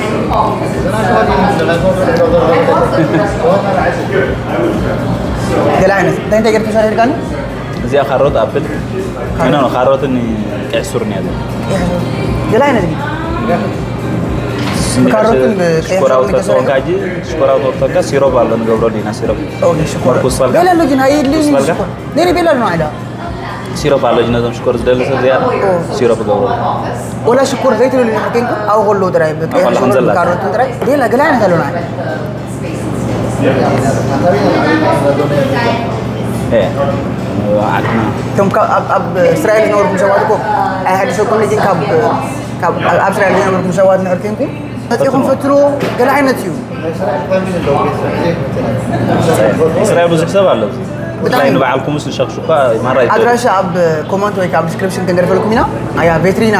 ገለ ዓይነት እንታይ እንታይ ገይርካ ሰሪሕካኒ? እዚኣ ካሮት ኣፕል ኖ ኖ ካሮትን ቀይሕ ሱርን እያ ዘላ። ገለ ዓይነት ግን ብካሮትን ብቀይሕ ሽኮራዊ ሱርን ዝተሰወካ ዝተሰርሐ። ጂ ሽኮራዊ ተወርተካ ሲሮፕ ኣሎ ንገብረሉ ኢና ሲሮፕ። ኦኬ ሽኮር መርኩስ ፈልጋ? ገለ ኣሎ ግን ኣይድልይን መርኩስ ፈልጋ? ሽኮር። ነይረ ቤላ ኣሎ ናይዳ። ሲሮፕ ኣሎ ነዞም ሽኮር ዝደሊ ሰብ እዚኣ ኦ። ሲሮፕ ገብሮ። ወላ ሽኮር ዘይትብሉ ኮይንኩም ኣብኡ ከለዉ ጥራይ በቃ ኣባላ ከም ሽኮር ዘላ። ካሮትን ጥራይ ሌላ ገለ ዓይነት ኣለና። እ፣ ዓድና። እቶም ካብ ኣብ ኣብ እስራኤል ዝነበርኩም ሰባት እኮ ኣይሓድሰኩም ግን ካብ ካብ ኣብ እስራኤል ዝነበርኩም ሰባት ንሕር ኮይንኩም መጺኹም ፈትሩ ገለ ዓይነት እዩ። እስራኤል ብዙሕ ሰብ ኣሎ። ብጣዕሚ። ብፍላይ ንበዓልኩምስ ንሸኽሹኳ ማራ ይፈ- ኣድራሻ ኣብ ኮመንት ወይ ከዓ ኣብ ዲስክሪፕሽን ክንደርፈልኩም ኢና። ኣያ ቬትሪና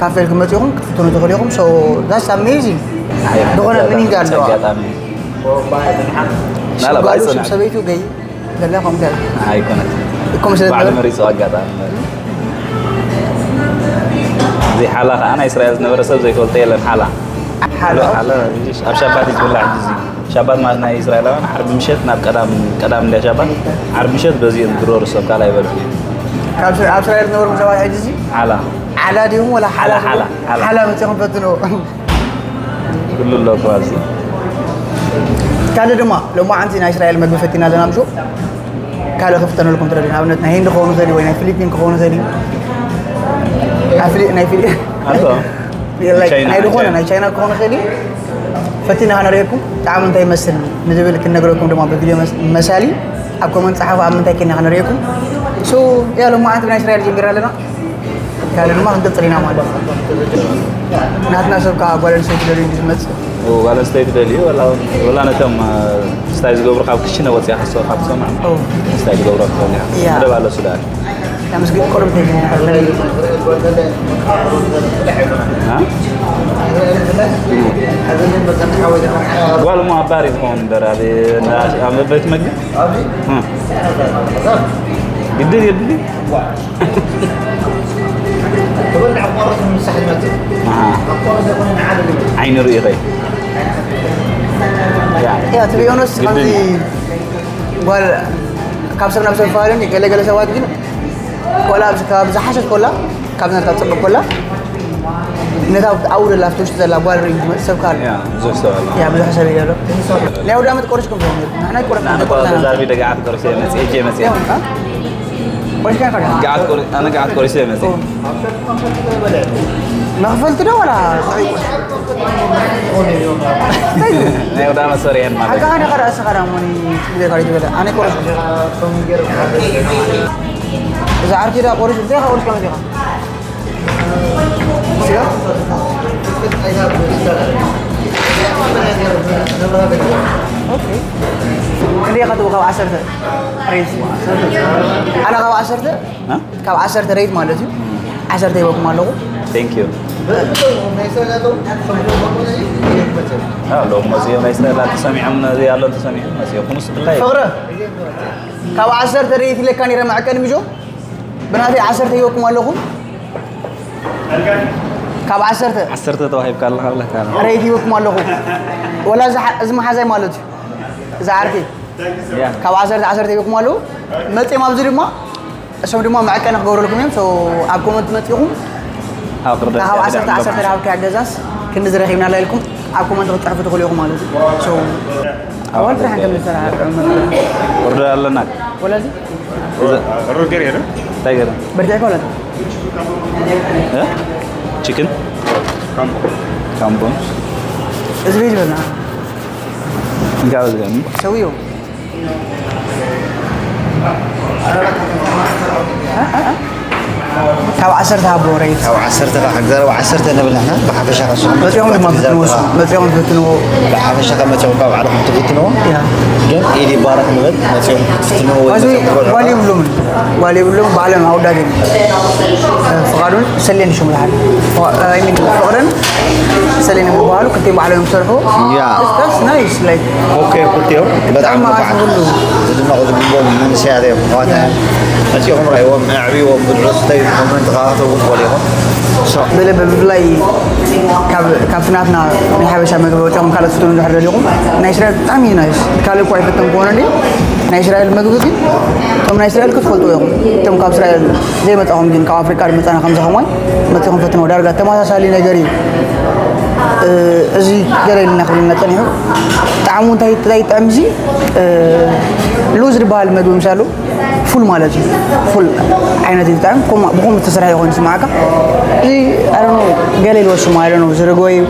ካፌ ኢልኩም መጺኹም ክትፍትኑ ትኽእሉ ኢኹም። So that's amazing። ዝኾነ ምኒንግ ኣለዋ። ኣጋጣሚ ናላ ጓሉ ባይሶ ስም ናላ። ሰበይቱ ገይ ዘላ ከምኡ እንታይ ኣይኮነት። እኮም ስለ ባዕሉ ዝነበረ መሪጹ ኣጋጣሚ። እዚ ሓላ ከዓ ናይ እስራኤል ዝነበረ ሰብ ዘይፈልጦ የለን። ሓላ ሓላ። ሓላ ኣብ ሻባት እዩ ዝብላዕ ሕጂ። እዚ ሻባት ማለት ናይ እስራኤላውያን ዓርቢ ምሸት ናብ ቀዳም ቀዳም እንዳ ሻባት ዓርቢ ምሸት በዚ እዮም ዝድረሩ ሰብ ካልእ ኣይበልዑ። ካብ እስራ- ኣብ እስራኤል ዝነበሩ ሰባት ሕጂ እዚ ሓላ። ሓላ ድዮም ወላ ሓላ ሓላ፣ ሓላ፣ ሓላ። ሓላ መፂኦም ፈትኖ። ኩሉ ኣሎ እኮ ኣብዚ። ካልእ ድማ ሎማዓንቲ ናይ እስራኤል መግቢ ፈቲና ኣለና ምሹ። ካልእ ክፍተነልኩም ትደልዩ ንኣብነት ናይ ህንዲ ክኸውን ይኽእል እዩ ወይ ናይ ፊሊፒን ክኸውን ይኽእል እዩ። ናይ ፊሊ- ናይ ፊሊ- ኣቶ like ቻይና፣ ናይ ዝኾነ ቻይና። ናይ ቻይና ክኸውን ይኽእል እዩ። ፈቲና ከነርእየኩም ጣዕሙ እንታይ ይመስል ንዝብል ክንነግረኩም ድማ ብቪድዮ መስ- መሳሊ ኣብ ኮመንት ጸሓፉ ኣብ ምንታይ ኬና ከነርእየኩም። So ያ ሎማዓንቲ ብናይ እስራኤል ጀሚራ ኣለና። ካልእ ድማ ክንቅጽል ኢና ማለት እዩ። ናትና ሰብ ከዓ ጓል ኣንስተይቲ ደልዩ እንዲ ዝመጽእ። ጓል ኣንስተይቲ ደልዩ ወላ ወላ ነቶም ስታይ ዝገብሩ ካብ ክሽነ ወፂኣ ክሰ ካብ ትሰምዕ ኦ። ስታይ ዝገብሩ ክሰምዕ ያ። መደብ ኣሎ ሱዳን ተመስገን ቆሎም ተይገኛል። ጓል እሞ ኣባሪ ዝኸውን እምበር ኣብ ኣብ ቤት መግቢ እ። ግድን የድሊ ትበልዕ ቆርስ ንምሳሕ ይመፅእ። ኣሃ። ኣብ ቆርስ ዘይኮነ ንዓደ ዝብል። ዓይኒ ርኢ ኸይ። ያ። ያ፣ to be honest፣ ግድን ከምዚ እዩ። ጓል ካብ ሰብ ናብ ሰብ ይፈላለ፣ ገለ ገለ ሰባት ግን ቆልዓ ኣብዚ ከባቢ ዝሓሸት ኮላ፣ ካብ ናትካ ትፅብቕ ኮላ፣ ነታ ኣብኡ ዘላ፣ ኣብቲ ውሽጢ ዘላ ጓል ርኢ ዝመፅእ ሰብ ካል። ያ፣ ብዙሕ ሰብ ኣሎ። ያ፣ ብዙሕ ሰብ እዩ ዘሎ። ናይ ኣውደ ዓመት ቆሪስኩም ዶ? ንሕና ቆረስና። ንሕና እኮ ተዛርቢ ደጋዓት ቆሪሰ መፅእ፣ እጄ መፅእ። ያ፣ እ? ቆሪስካ ይኮነ? ገዓት ቆሪ-፣ ኣነ ገዓት ቆሪሰ መፅእ። ኦ። መኽፈልቲ ዶ ዋላ? ናይ ኣውደ ዓመት ሰሪዐን ማለት ሓቃ እዩ። ኣነ ኸዳ እስኻ ዳ ሞኒ ትብለ ካሊ ትበለ። ኣነ ቆረስ። እዛ ዓርኪ ዳ ቆሪስ፣ እንታይ ኸ ቆሪስ ከመት ኢኻ? ስጋ? ኦኬ። ክንደይ ኢኻ ትህቦ ካብ ዓሰርተ? ሬት። ኣነ ካብ ዓሰርተ? እ? ካብ ዓሰርተ ሬት ማለት እዩ። ዓሰርተ ሂበኩም ኣለኹ። Thank you። ኣዎ፣ ሎም መፅኦም ናይ እስራኤል ተሰሚዖም ነዚ ያለን ተሰሚዖም መፅኦም። ኩኑስ እንታይ? ፍቕረ፣ ካብ ዓሰርተ ሬት ኢለካ ነይረ መዐቀኒ ምጆ? ብናተይ ዓሰርተ ሂበኩም ኣለኹ። ካብ ዓሰርተ ዓሰርተ ተዋሂብካ ኣለኻ ብለካ ኣሎ። ሬት ሂበኩም ኣለኹ። ወላ እዚ ሓ-፣ እዚ መሓዛይ ማለት እዩ። እዚ ዓርከይ። ያ። ካብ ዓሰርተ ዓሰርተ ሂበኩም ኣለኹ። መጺኦም ኣብዚ ድማ፣ እሶም ድማ መዐቀኒ ክገብረልኩም እዮም። So፣ ኣብ ኮመንት መጺኹም፣ ኣብ ቅርደት ካብ ያ ዓሰርተ ዓሰርተ ዓሰርተ ዓሰርተ ዳሃብካ ገዛስ ክንዲ ዝረኺብና ኣላ ኢልኩም ኣብ ኮመንት ክትጽሕፉ ትኽእሉ ኢኹም ማለት እዩ። So፣ ኣዋል ጥራሕ ከም ዝሰራሓ ጥዑም መግቢ። ኦርደር ኣለና። ወላ እዚ? ሮገር የለ? እንታይ ገለ? በርቲዕ ኮለት እ? ቺክን ካምቦን እዚ ቤት በልና እንጋበ ዝገርም ሰውየው ካብ ዓሰርተ ሃቦ ረይት ካብ ዓሰርተ ካብ ዘረባ ዓሰርተ ንብል ንሕና ብሓፈሻ ካብ ስሙ መፂኦም ድማ ክትንወሱ መፂኦም ክትንዎ ብሓፈሻ ካብ መፂኦም ካብ ዓድኹም ትፍትንዎ ያ ግን ኢድ ይባረክ ንብል መፂኦም ክትፍትንዎ ወይ እዚ መፂኦም ክትበልዑ ጓል የብሉምን ጓል የብሉም ባዕሎም ኣውዳት እዮም ፍቃዱን ሰሌን ሽሙ ዝሓል ፍቅርን ሰሌን ዝበሃሉ ክልቲኦም ባዕሎም ይሰርሑ ያ ናይስ ላይክ ኦኬ ክልቲኦም በጣም መዓት ንፉዓት ኩሉ ዝድነቑ ዝግብኦም መንእሰያት እዮም ኣሕዋትና እዮም መፂኦም ርኣይዎም ኣዕብዎም ብድረስተይ ኮመንት ከኣተዉ ትኽእሉ ኢኹም በለ ብፍላይ ካብ ካብቲ ናትና ናይ ሓበሻ መግቢ ወፂኹም ካልኦት ፍትኑ ድሕር ደሊኹም ናይ እስራኤል ብጣዕሚ እዩ ናይስ ካልእ እኳ ይፈተን ክኾነ ድዩ ናይ እስራኤል መግቢ ግን እቶም ናይ እስራኤል ክትፈልጡ ኢኹም እቶም ካብ እስራኤል ዘይመፃኹም ግን ካብ ኣፍሪቃ ዝመፃና ከምዚ ከማይ መፂኹም ፈትንዎ ዳርጋ ተመሳሳሊ ነገር እዩ እዚ ገለ ኢልና ክብልና ፀኒሑ ጣዕሙ እንታይ እንታይ ይጥዕም እዚ ሉዝ ዝበሃል መግቢ ምሳሉ ፉል ማለት እዩ ፉል ዓይነት እዩ ብጣዕሚ ከምኡ ብኸምኡ ዝተሰርሐ ይኾን ዝስማዓካ እዚ ኣረኖ ገለ ኢልዎ ሽማ ኣረኖ ዝርጎ እዩ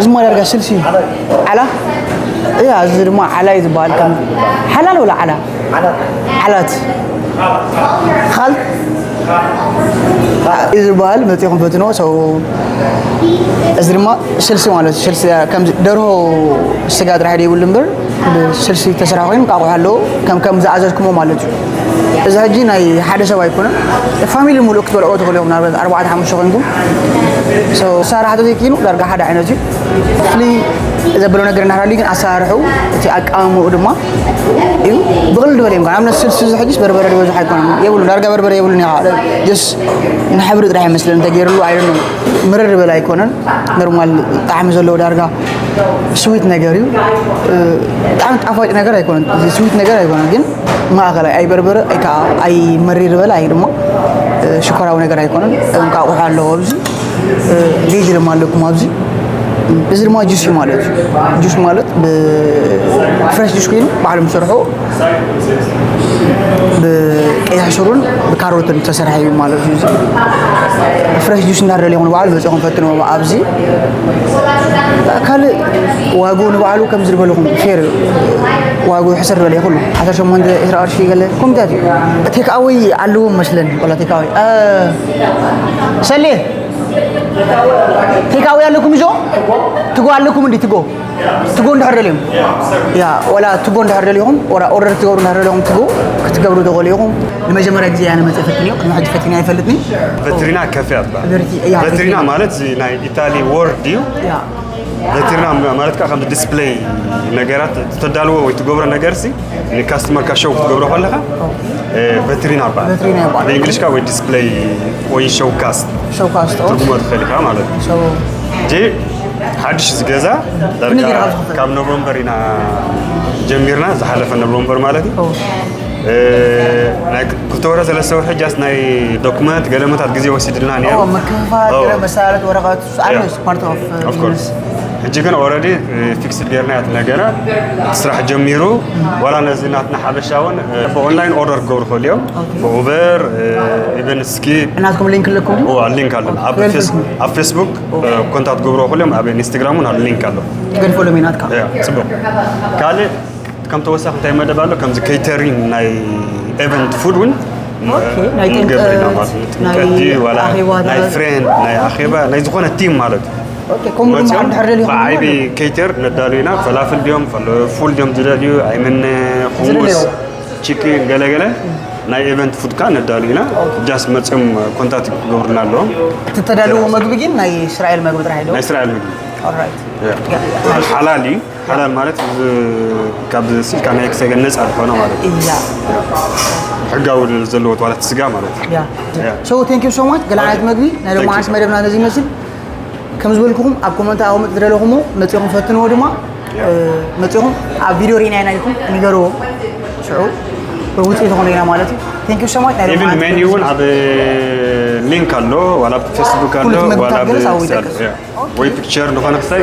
እዚ ማ ዳርጋ ስልሲ እዩ ዓላ እያ እዚ ድማ ዓላ እዩ ዝበሃል ከም ሓላል ወላ ዓላ ዓላት ኻል እዩ ዝበሃል መፂኹም ፈትኖ ሰው እዚ ድማ ስልሲ ማለት እዩ ስልሲ ከምዚ ደርሆ ስጋ ጥራሕ ደይብሉ እምበር ብስልሲ ተሰራ ኮይኑ ቃቑሑ ኣለዎ ከም ከም ዝኣዘዝኩሞ ማለት እዩ እዚ ሕጂ ናይ ሓደ ሰብ ኣይኮነን ፋሚሊ ሙሉእ ክትበልዕዎ ትኽእሉ ኢኹም ናብረት ኣርባዕተ ሓሙሽተ ኮይንኩም ሰራሕቶ ዘይኪኑ ዳርጋ ሓደ ዓይነት እዩ ፍሊ ዘበሎ ነገር እናሃልዩ ግን ኣሰራርሑ እቲ ኣቃምኡ ድማ እዩ ብቕልል ዝበለ እዮም ንኣብነት ስልሲ እዚ ሕጅስ በርበረ ዝበዝሖ ኣይኮነን የብሉ ዳርጋ በርበረ የብሉን ያ ጀስ ንሕብሪ ጥራሕ ይመስለን እንተገይርሉ ኣይደነ ምርር ዝበለ ኣይኮነን ኖርማል ጣዕሚ ዘለዎ ዳርጋ ስዊት ነገር እዩ ብጣዕሚ ጣፋጭ ነገር ኣይኮነን ስዊት ነገር ኣይኮነን ግን ማእኸላይ ኣይበርበረ ኣይከዓ ኣይመሪር በለ ኣይ ድማ ሽኮራዊ ነገር ኣይኮነን እንቃቑሖ ኣለዎ ኣብዚ ቬጅ ድማ ኣለኩም ኣብዚ እዚ ድማ ጁስ እዩ ማለት እዩ ጁስ ማለት ብፍሬሽ ጁስ ኮይኑ ባዕሎም ዝሰርሑ ብቀያሕ ሽሩን ብካሮትን ዝተሰርሐ እዩ ማለት እዩ ፍሬሽ ጁስ እንዳደለኹም ንባዕሉ መፅኹም ፈትንዎ ኣብዚ ካልእ ዋግኡ ንባዕሉ ከም ዝበልኹም ፌር ዋግኡ ሕስር ዝበለ ይኹሉ ዓሰርተ ሸሞንተ ዕስራ ቅርሺ ገለ ኮምታት እዩ ቴክኣወይ ኣለዎም መስለኒ ወላ ቴክኣወይ ሰሌ ቴክኣወይ ኣለኩም ይዞ ትጎ ኣለኩም እንዲ ትጎ ትጎ እንድሕር ደልዮም ያ ወላ ትጎ እንድሕር ደልኹም ወላ ኦርደር ትገብሩ እንድሕር ደልኹም ትጎ ክትገብሩ ትኽእሉ ኢኹም ንመጀመርያ ግዜ ኣነ መፀ ፈትንዮ ቅድሚ ሕጂ ፈቲና ኣይፈልጥኒ ቨትሪና ከፍ ያትባል ቨርቲ- ያ፣ ቨትሪና ማለት እዚ ናይ ኢታሊ ወርድ እዩ ያ ቨትሪና ማለት ከዓ ከም ዲስፕሌይ ነገራት ተዳልዎ ወይ ትገብሮ ነገር ሲ ንካስተመርካ ሾው ክትገብሮ ከለካ እ፣ ቨትሪና ይበሃል ቨትሪና ይበሃል። ብእንግሊሽ ከዓ ወይ ዲስፕሌይ ወይ ሾው ካስት ሾው ካስት ኦ ትርጉሞ ትኽእል ኢኻ ማለት እዩ ሶ እንጂ ሓድሽ ዝገዛ ዳርጋ ክንገር ኣብ ዝኽፈል። ካብ ኖቨምበር ኢና ጀሚርና ዝሓለፈ ኖቨምበር ማለት እዩ እ፣ ናይ ክልተ ወረ ሰለስተ ወርሒ ጃስ ናይ ዶክመንት ገለመታት ግዜ ወሲድልና ነይሩ ኦ ምክፍፋል ኦ። ገለ መሳለት ወረቐት ኣሉ ያ። ፓርት ኦፍ Of course። ሕጂ ግን ኦረዲ ፊክስድ ጌርና ያት ነገረ ስራሕ ጀሚሩ ዋላ ነዚ ናትና ሓበሻ እውን ብኦንላይን ኦርደር ክገብሩ ክኽእሉ እዮም ብኡበር ኢቨን ስኪ እናትኩም ሊንክ ኣለኩም ድዩ? ሊንክ ኣለና ኣብ ክፈልጥ ፌስ- ነው። ኣብ ፌስቡክ ኮንታክት ገብርዎ ክእሉ እዮም ኣብ ኢንስታግራም እውን ኣሎ ሊንክ ኣሎ ገድፎ ሎሜናትካ ያ፣ ፅቡቅ ካልእ ከም ተወሳኺ እንታይ መደብ ኣሎ ከምዚ ኬተሪንግ ናይ ኤቨንት ፉድ እውን ኦኬ፣ ናይ ንገብር ኢና ጥምቀት፣ ማለት እዩ። ናይ ጥምቀት ድዩ ዋላ ኣኼባ ናይ ድዩ? ፍሬንድ ናይ ኣኼባ ናይ ዝኾነ ቲም ማለት እዩ ኦኬ፣ ከምኡ ድማ መፂኦም እንድሕር ደልዩ ብዓይቢ ኬተር ነዳሉ ኢና ፈላፍል ድዮም ፈሎ- ፉል ድዮም ዝደልዩ ኣይምን ኩሙስ ዝደልዩ። ቺክን ገለገለ ናይ ኤቨንት ፉድ ከዓ ነዳሉ ኢና ጃስት መፂኦም ኮንታክት ክገብሩና ኣለዎም እቲ ተዳልዎ መግቢ ግን ናይ እስራኤል መግቢ ጥራሕ ኢሉ ናይ እስራኤል ምግቢ ኦራይት ሓላል እዩ ሓላል ማለት ብ- ካብ ስልካ ናይ ክሰገ ነፃ ዝኾነ ማለት እዩ እያ ሕጋዊ ዘለዎ ዋላት ስጋ ማለት እዩ ያ ያ። so thank you so much ገለ ዓይነት መግቢ ናይ Thank you. ሎማዓስ መደብና ነዚ ይመስል ከም ዝበልኩኹም ኣብ ኮመንት ኣቐምጥ ዝደለኹሞ መፂኹም ፈትንዎ ድማ እ፣ መፂኹም ኣብ ቪድዮ ርኢና ኢና ኢልኩም ንገርዎ ሽዑ ውፅኢት ዝኾነ ኢና ማለት እዩ thank you so much ናይ ኢቨን ሎማዓስ ሜኒ እውን ኣብ ሊንክ ኣሎ ዋላ ኣብ ፌስቡክ ኣሎ ኩሉ እቲ ዋላ ምግብታት ኣብ ገለ ሳው ዌብሳይት ይጠቅስ ያ። ወይ ፒክቸር ዝኾነ ክሳይ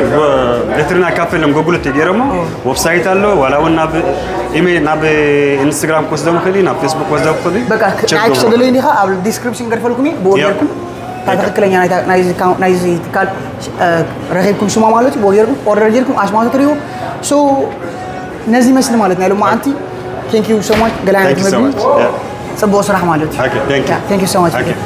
ቬትርና ካፌ ሎም ጎግል እቲ ገይረሞ። ወብሳይት ኣሎ ዋላ እውን ናብ ኢሜይል ናብ ኢንስታግራም ክወስዶም ክእል ናብ ፌስቡክ ክወስዶም ክእል። በቃ ንዓይ ክሰደለይ እንዲኻ ኣብ ዲስክሪፕሽን ገድፈልኩም እዩ ብኡ ጌርኩም እታ ትክክለኛ ናይዚ ትካል ረኺብኩም ሽማ ማለት እዩ ብኡ ጌርኩም ኦርደር ጌርኩም ኣሽማቶ ትሪቡ። ነዚ ይመስል ማለት ናይ ሎማዓንቲ። Thank you so much ገላይ Thank you so መግቢ much. Yeah. ፅቡቅ ስራሕ ማለት እዩ። Okay, thank you. Thank you so much. Okay.